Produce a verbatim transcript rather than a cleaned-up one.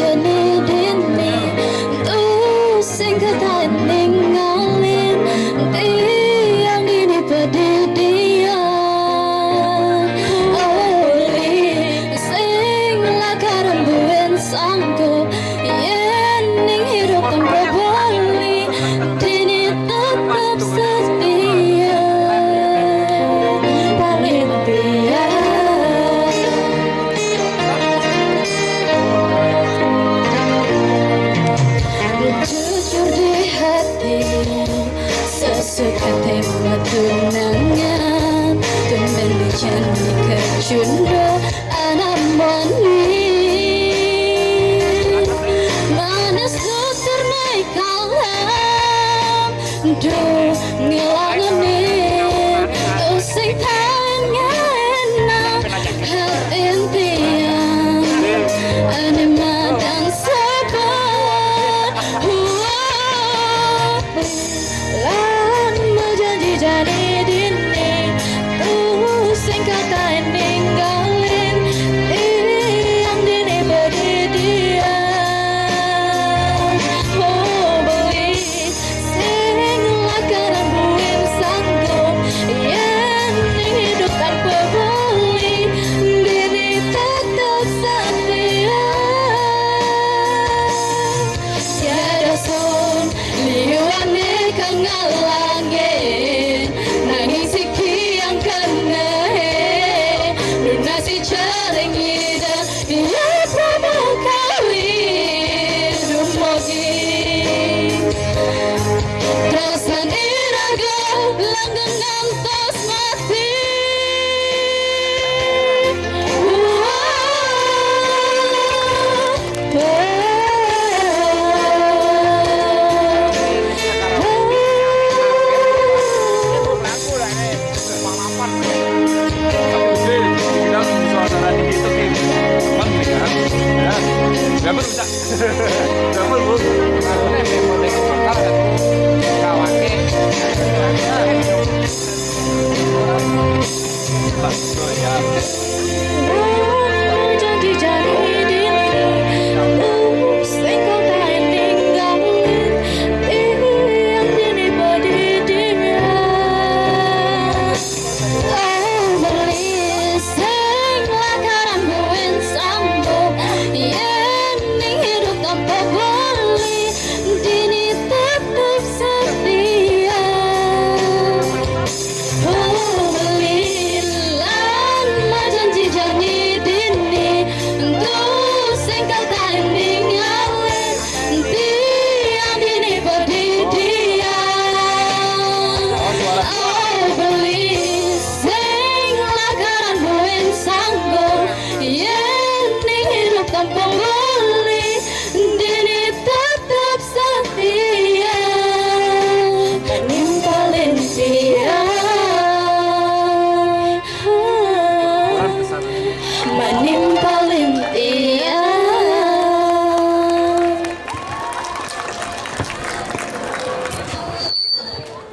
Jani dini, tusing kata ningalin, tiang dini padidian. Oli, sing lakaran buin sanggup, yen ning hidup tanpa bali, dini tetap setia. Paling tiang. Jujur di hati, sesukati tunangan, tumben dijani kecunduk anak moni. Manis tutur naik kalam, duh ngelangin, tusing tanya enak, hati tiang, ane madang sabar. Wah, lan mau janji jani dini, tusing kata ninggalin, tiang dini padidian. Oh, beli sing lakaran buin sanggup, yen ning hidup tanpa bali, dini tetap setia. Tiada sun liwane kang ngalangin, nanging siki yang kena he, lunasi jaring ida, iya pramukali dumugi. Tresnan iraga langgeng ngantos mati. Berapa bisa? Berapa, Bu? Janji-janji